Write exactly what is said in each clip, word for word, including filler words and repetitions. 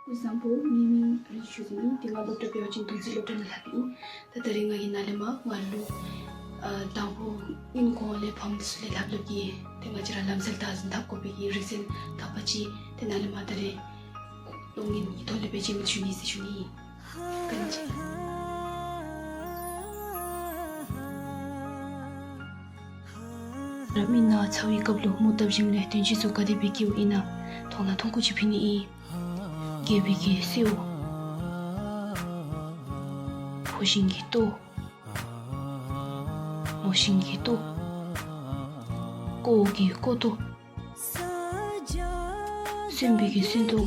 སྐུ་གཟུགས་བཟང་པོ། ངའི་མིང་རིན་ཆོས་ཨིན། ཏེ་ང་སློབ་གྲྭ་དཔེ་བ་ཅན་རྡོ་རྗེ་སློབ་གྲྭ་ནང་ལྷབ་ཨིན། ད་ད་རེས་ང་གི་ནཱ་ལས་མར་ང་ལོ་ཨ་དང་པོ་ཨིན་གོང་ལས་ཕམ་དེ་ཚུ་ལས་ལྷབ་ལྷབ་ཀྱི་ཏེ་ང་བཅས་ར་ལམ་སྲོལ་དང་འདབས་དགོ་པའི་གི་རིག་རྩལ་དག་པ་ཅིག་ཏེ་ནཱ་ལས་མར་ད་རེས་གཏོང་ཉིན་གྱི་ཐོག་ལས་འབད་བརྩོན་ཞུ་ནི་ཟེར་ཞུ་ནི་ཨིན། བཀའ་དྲིན་ཆེ། རབ་མི་ན་ཚ་བའི་སྐབས་ལུ་མུ་སྟབས་ཞིམ་ལས་དོན་ཅི་ཚུ་ག་དེ་སྦེ་སྐྱེཝ་ཨིན་ན་མཐོང་ན་མཐོང་ཁུ་ཅིག་ཕུལ་ནི་ཨིན། རྒྱལ་པོའི་གི་སེའུ། ཕོ་ཞིང་གི་ལྟོ། མོ་ཞིང་གི་ལྟོ། ཀོ་གི་ཀོ་ལྟོ། སོན་པའི་གི་སོན་ལྟོ།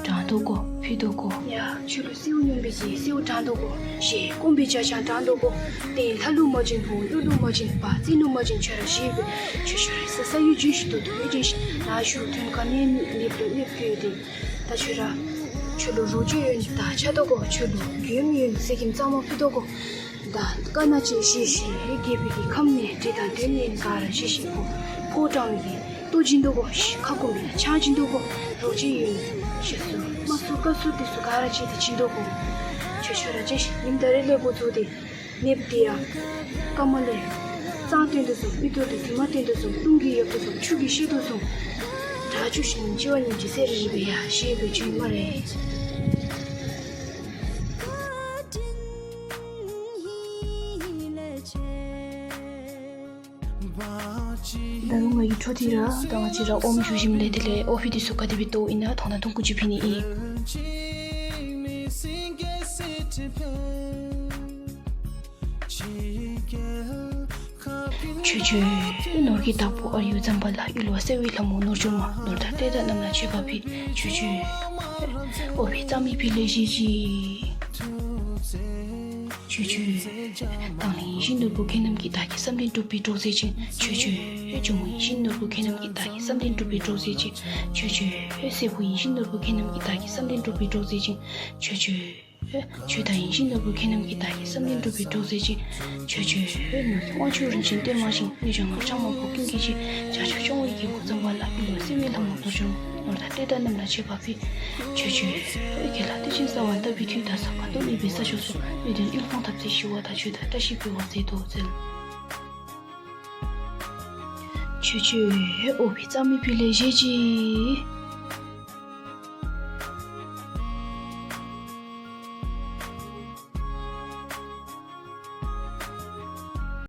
དྲང་ལྟོ་གོ། ཕུད་ལྟོ་གོ། ཡ་ཁྱོད་ལུ་སེའུ་སྨྱོན་པའི་གི་སེའུ་དྲང་ལྟོ་གོ། ཞེས་སྐོམ་པའི་ཇ་ཆང་དྲང་ལྟོ་གོ། ཏེ་ལྷ་ལུ་མ་བྱིན་བུ་ཀླུ་ལུ་མ་བྱིན་པ་བཙན་ལུ་མ་བྱིན་ཁྱོད་ར་ཞེས་པའི་ཁྱོད་ཁྱོད་ར་ས་ས་ཡུལ་ཅིག་ཞིག་ཏུ་དུ་ཡུལ་ཅིག་ཞིག་ན་ཞུ་དོན་ག་ནི་ནི་ལུ་ནི་ཕུད་དེ། ད་ཁྱོད་ར་ཁྱོད་ལུ་རོ་ཁྱོད་ཡོད་ད་ཆ་ལྟོ་གོ། ཁྱོད་ལུ་རྒྱུས་ཡོད་ཟས་ཁྱིམ་གཙང་མ་ཕུད་ལྟོ་གོ། ད་བཀའ་ན་ཅི་ཞེས་ཞེས་རྒྱལ་པོའི་གི་ཁམས་ནས་འདྲེ་དང་དོན་ནས་ག་ར་ཞེས་ཞེས་གོ། ཕོ་དྲང་བའི་ལྟོ་བྱིན་ལྟོ་གོ། ཁ་སྐོམ་པའི་ཆང་བྱིན་ལྟོ་གོ། རོ་ཁྱོད་ཡོད་ཞེས་སུ་མ་སུ་ཀ་སུ་དེ་ཚུ་ག་ར་ཅི་དེ་བྱིན་ལྟོ་གོ། ཁྱོད་ཁྱོད་ར་ཅི་ཉིནམ་ད་རེས་ལས་འགོ་བཙུགས་ཏེ་ནདཔ་དེ་ཡང་སྐར་མ་ལས་གཙང་སྟོན་དོ་སོང་། པི་ཏོ་དེ་དྲི་མ་སྟོན་དོ་སོང་། རླུང་གིས་ཡབ་དོ་སོང་། ཆུ་གིས་ཤེད་དོ་སོང་། དྲག་ཅུ་ཞིང་ལྕི་བ་ཉིད་ཀྱི་སེར་རི་རི་བའི་ཡ་ཞེས་པའི་ཆུ་མ་རེད། ད་རུང་ང་གི་འཕྲོ་དེ་ར་ད་ང་བཅས་ར་ཨོམ་ཞུ་ཞིནམ་ལས་དེ་ལས་ཨོ་ཕི་དེ་ཚུ་ག་དེ་སྦེ་བཏོག་ཨིན་ན་མཐོང་ན་མཐོང་ཁུ་ཅིག་ཕུལ་ནི་ཨིན། ཆོས་སྤྱོད་ནོར་གྱི་བདག་པོ་ཨར་ཡུ་ཛམ་བྷ་ལ་གཡུལ་བ་སེལ་བའི་ལྷ་མོ་ནོར་སྦྱོར་མ། ནོར་དང་བཀྲེས་དང་རྣམས་ལ་མཆོད་པ་ཕུལ། ཆོས་སྤྱོད་ཨོ་བྷི་གཙང་མའི་ཕུད་ལས་བཞེས་ཤིག། ཆོས་སྤྱོད་དང་གླིང་ཡིད་བཞིན་ནོར་བུ་མཁན་རྣམས་ཀྱིས་བདག་གི་བསམ་དོན་འགྲུབ་པའི་གྲོགས་མཛད་ཅིང་། ཆོས་སྤྱོད་ཇོ་མོ་ཡིད་བཞིན་ནོར་བུ་མཁན་རྣམས་ཀྱིས་བདག་གི་བསམ་དོན་འགྲུབ་པའི་གྲོགས་མཛད་ཅིང་། ཆོས་སྤྱོད་སྲས་པོ་ཡིད་བཞིན་ནོར་བུ་མཁན་རྣམས་ཀྱིས་བདག་གི་བསམ་དོན་འགྲུབ་པའི་གྲོགས་མཛད་ཅིང་། ཆོས་སྤྱོད་ཆོས་དང་ཡིད་བཞིན་ནོར་བུ་མཁན་རྣམས་ཀྱིས་བདག་གི་བསམ་དོན་འགྲུབ་པའི་གྲོགས་མཛད་ཅིང་། ཆོས་སྤྱོད་ནོར་གྱི་དབང་ཕྱུག་རིན་ཆེན་སྟོན་མ་ཞིང་། གནོད་བྱེད་ངག་འཆང་མང་པོ་ཀུན་སྐྱེས་ཀྱི། བྱང་ཆུབ་སྐྱོང་བའི་རྒྱལ་པོ་ཛམ་བྷ་ལ། གཡུལ་བ་སེལ་བའི་ལྷ་མོ་ནོར་སྦྱོར་མ། ནོར་དང་བཀྲེས་དང་རྣམས་ལ་མཆོད་པ་ཕུལ། ཆོས་སྤྱོད་དགེ་ལ་བསྟོད་ཅིང་བསྩལ་བ་བཏབ་པའི་མཐུས། དག་ས་གང་དུ་གནས་པའི་ས་ཕྱོགས་སུ། སྨོན་འདུན་དབུལ་ཕོངས་འཐབ་རྩོད་ཞི་བ་དང་། ཆོས་དང་བཀྲ་ཤིས་འཕེལ་བར་མཛད་དུ་གསོལ། ཆོས་སྤྱོད་ཨོ་བྷི་གཙང་མའི་ཕུད་ལས་བཞེས་ཤིག།